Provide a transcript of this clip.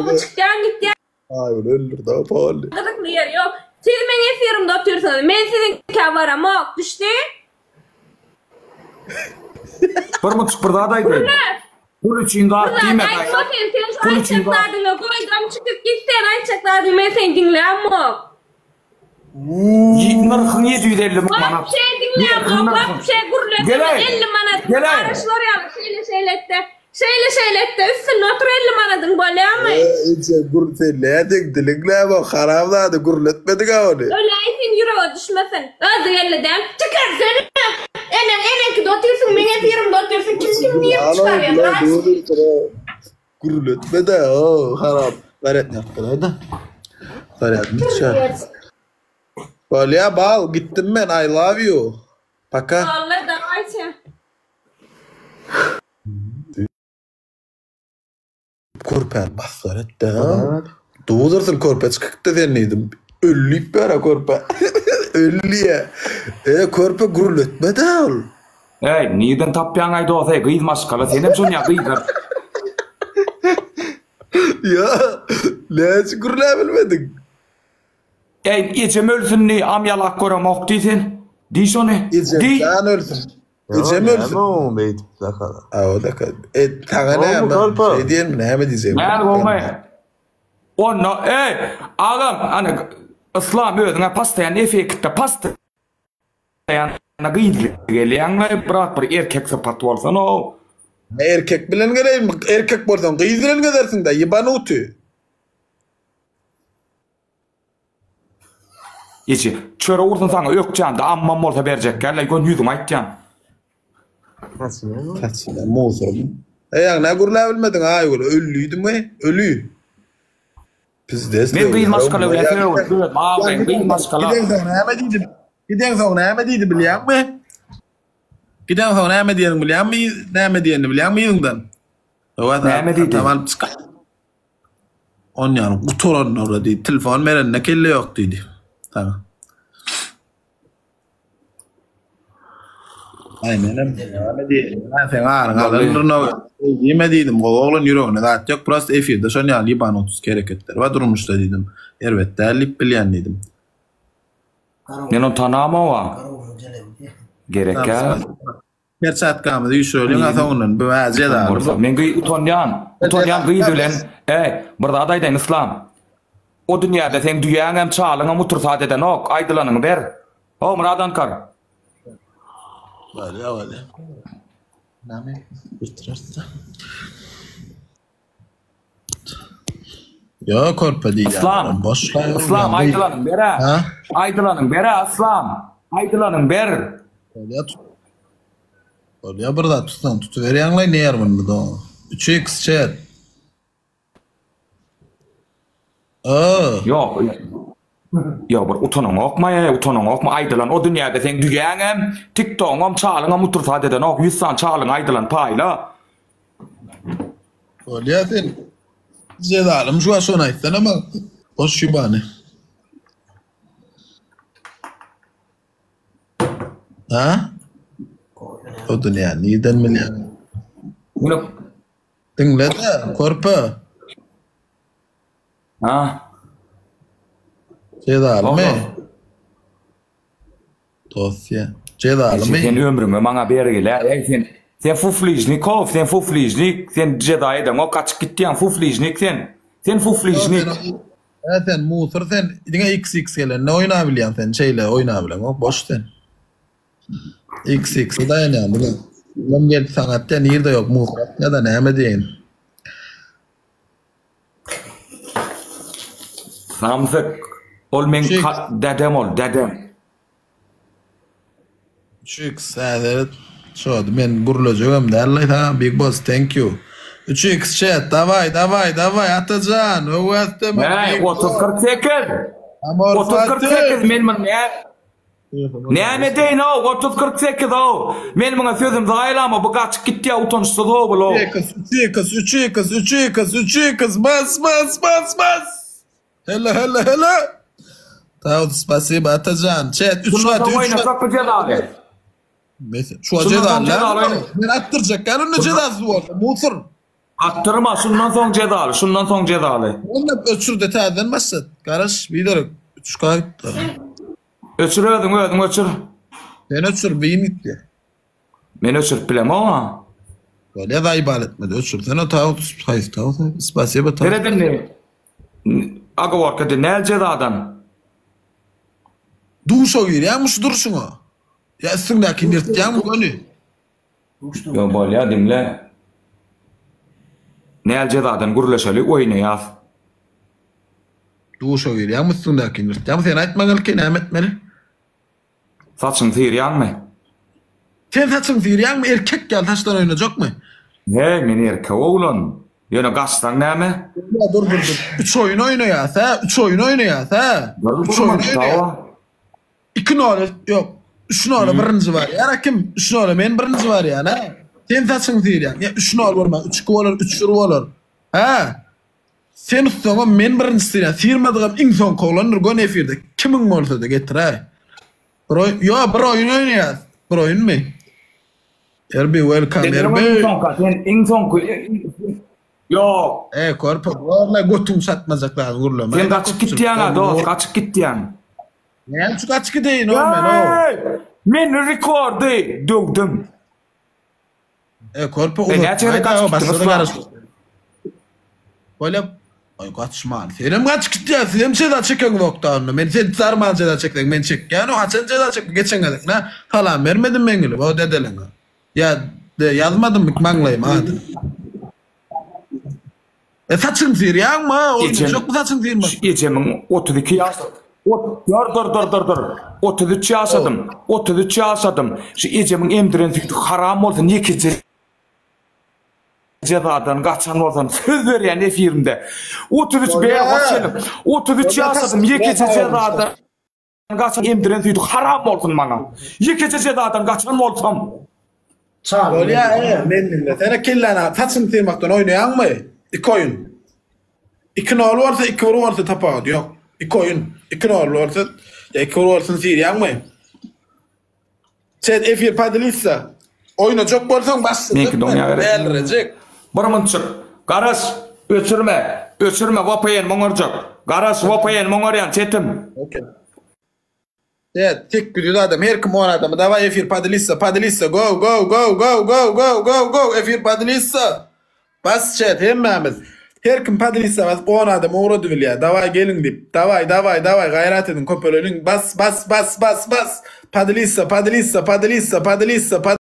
Bu çykýan gitýän. Aýgül öldürdi a pally. Gyzykly ýeri ýok. Siz meň efirimde otyrsyňyz. Men siziňkä baramok. Düşdi? Bir muçuk bir zat aýdaýyn. Gürle. Pul üçin zat Bir zat diýme. aýtma sen. Sen şu Pul üçin aýtjak zat. zadyňa goýdam çykyp git sen aýtjak zadyňy men seni diňlämok. Nyrhyň 750 müň manat. Wapşe diňlämok wapşe gürlesene Geleý. 50 manat Geleý. ara şular ýaly şeýle şeýle etde. Şeýle şeýle etde üstünde otur 50 manadyň bolýamy? Eje gür sen nädeň diliň näme haramzada gürletmediň-ä ony. Öläý sen ýürege düşmesin. Özi geldi däl. Çykarsene. Eneň eneňkide otyrsyň meň efirimde otyrsyň kim kim nirde çykarýan aç. Gürletme-de o haram. Zaryadny alyp gelaýda. Zaryadny düşer. Bolýa bal gitdim men I love you. Paka. Boldy dawayçe. Körpäni basgar etdi ha. Duzursyn körpe çykypdy sen diýdim. Öllüp ber körpe. Öllüýä. E körpe gürletme-de ol. Eý, nirden tapýaň-aý dos eý, gyz maşgala, senem şonýa gyzlar. Ýa, näçe gürläbilmediň? Eý, ejem ölsün diý, amýalak göremok diý sen. Diý şony. Ejem Diý. jan ölsün. Ejem ölsün. Näme oň beýdip dakala? A o daka. E, saňa Gowmy, näme? körpe? Şeý diýenmi, näme diýjegimi? Näme gowmy? Onda, eý, agam, ana, Yslam özüňe pastaýan efektde pastaýan gyz gelýäňle, brat bir erkek sypat bolsana-ow. Erkek bilen geleýinmi? Erkek bolsaň gyz bilen gezersiň-dä, ýebanuty. Eje, çörek ursun saňa ökjämde ammam bolsa berjek gel-le, göni ýüzüňe aýtýan. Saçyna musurmy? Eýaň nä gürläbilmediň Aýgül, öllüydimi? Öli. Pizdes. Men gyz maşgala bilen sögünip özüm aglaýyn, gyz maşgala. Gideňsoň näme diýdi? Gideňsoň näme diýdi bilýäňmi? Gideňsoň näme diýenini bilýäňmi? Näme diýenini bilýäňmi yzyňdan? Näme diýdi? Alyp çyk. Onýan gutaranlara diýdi, telefon berende kelle ýok diýdi. Saňa. Aý menem näme diýeýin, ha seň aryň alandyr no. Diýme diýdim, gowy oglan ýüreginde zat ýok, prosta efirde şon ýaly ýebanutskiý hereketler bar durmuşda diýdim. Erbet däl diýip bilýän diýdim. Men ony tanamok-a. Gerek-ä. Perçatkamyzy üýşüreliň a soňundan bu hä jezaly. Men gyz utanýan. Utanýan gyz bilen eý bir zat aýdaýyn Yslam. O dünýäde seň düýäňem çalyňam utursat edenok aýdylanyňy ber. Ho Myrat Ankar. Bolýa bolýa. Name bitireris. Ýok körpe diýýär. Yslam. Boş. Yslam aýdylanyň ber-ä. Aýdylanyň ber-ä Yslam. Aýdylanyň ber. Bolýa. Bolýa bir zat tutsaň tutuberýäňlaý nerwini do. 3x chat. Ýok. Ýok bir utanaňokmy eý utanaňokmy aýdylan o dünýäde seň düýäňem, tiktogyňam, çalyňam utursat edenok 100 sany çalyňy aýdylan paýla. Bolýa sen jezalym şu şony aýtsana maňa. Boş ýubany. Ha? O dünýä nirden bilýän? Diňle-de, körpe. Ha? Jezalymy? Dosýa. Jezalymy? Sen ömrüňe maňa bergili. Eý sen sen fufližnikow, sen fufližnik, sen jeza edeňok, gaçyp gitýäň, fufližnik sen. Sen fufližnik. Hä sen musur sen diňe xx gelende oýnabilýäň sen şeýle oýnabileňok boş sen. Xx-e daýanýaň diňe. Olam gelip saňa atýa nirde ýok musur atýa-da näme diýeýin. Samsyk. Ol meň dädem ol, dädem. 3x häzir şody men gürlejegem däl-laý saňa big boss thank you. 3x chat daway daway daway Atajan Öwez Demir Häý 30 48. 30 48 men muny nä Näme edeýin ow 30 48 ow. Men muňa sözüm zaýalama bu gaçyp gitýä utançsyz ow bul ow. 3x 3x 3x 3x 3x bas bas bas bas. Helle helle helle. Tawut spasiba Atajan. Chat 3 Şundan gat soň 3 gat. oýnasak bu jezaly. Mes şu Şundan soň jezaly. jezaly oýna. Men atdyrjak gel onda jezasyz bolsa musur. Atdyrma, şundan soň jezaly, şundan soň jezaly. Onda öçür-de täzeden başlat. Garaş, biderek. 3K gitdi. Öçür özüň, özüň öçür. Sen öçür, beýin gitdi. Men öçürip bilemok-a. Bolýa zaýbal etmedi öçürsene tawus haýsy tawus spasiba tawus. Seret indi. Agoworka de näl jezadan. Duşa girýäňmi şu durşuňa? Ýa üstüňdäkini ýyrtýaňmy göni? Ýo bolýa diňle. Näl jezadan gürleşeli oýnaýas. Duşa girýäňmi üstüňdäkini ýyrtýaňmy sen aýtmaň ilki näme etmeli? Saçyňy syrýaňmy? Sen saçyňy syrýaňmy erkek ýaly saçdan oýnajakmy? Heý men erkek oglan. Ýöne gaçsaň näme? Dur dur dur. Üç oýun oýnaýas hä? Üç oýun oýnaýas hä? Üç oýun oýnaýas. 2 nol ýok. 3 nola birinji barýar a kim? 3 nola men birinji barýan hä? Sen saçyňy syrýaň. Ýa 3 nol bolmaz, 3 2 bolar, 3 1 bolar. Hä? Sen utsaňam men birinji syrýan. Syrmadygam iň soňky oglandyr göni efirde. Kimiň bolsada getiräý. Bir oýun, ýo bir oýun oýnaýas. Bir oýunmy? Erbi welcome Sen Erbi. iň soňky, sen iň soňky. Ýok. Ey körpe borla götüň çatmajak zady gürleme. Sen gaçyp gitýäň-a dost, gaçyp gitýäň. Näme üçin gaçyp gideýin o men o. Eý! Men rekordy döwdüm. E körpe E, näçe gezek gaçyp gitdiň Yslam? Bolýa. Aý gaçman. Senem gaçyp gitýän, sizem jeza çekeňzokda onda. Men sen zarman jeza çekseň, men çekýän. O haçan jeza çekdim? Geçen gezek nä? Salam bermedim men gelip o dedeleňe. Ýa de ýazmadym maňlaýyma adyny. E saçyňy syrýaňmy? Oýnajakmy saçyňy syrmak? Şu ejemiň 32 ýaş Dur dur dur dur dur. 33 ýaşadym. 33 ýaşadym. Şu ejemiň emdiren süýdi haram bolsun ýekeje jezadan gaçan bolsam söz berýän efirimde. 33 be hoş geldiň. 33 ýaşadym ýekeje jezadan Gaçan emdiren süýdi haram bolsun maňa. Ýekeje jezadan gaçan bolsam. Bolýa e, men diňlesene kelläni saçyny syrmakdan oýnaýaňmy? Iki oýun. Iki nol bolsa, iki bir bolsa tapawudy ýok. Iki oýun. Iki nol bolsa, ýa iki bir bolsun syrýaňmy? Sen efir podelissa. Oýnajak bolsaň başla. Meňki doňýa gerek. Dälirejek. Bir munçuk. Garaş. Öçürme. Öçürme VPN moňarjak. Garaş VPN moňarýan çetim. Okey. Evet, 800 adam, her kim 10 adamy. Daway efir podelissa, podelissa. Go go go go go go go go efir podelissa. Bas chat hemmämiz. Her kim podelissa basyp 10 adam ugrady bilýär. Daway geliň diýip. Daway daway daway gaýrat ediň köpeleliň. Bas bas bas bas bas. Podelissa, podelissa, podelissa, podelissa.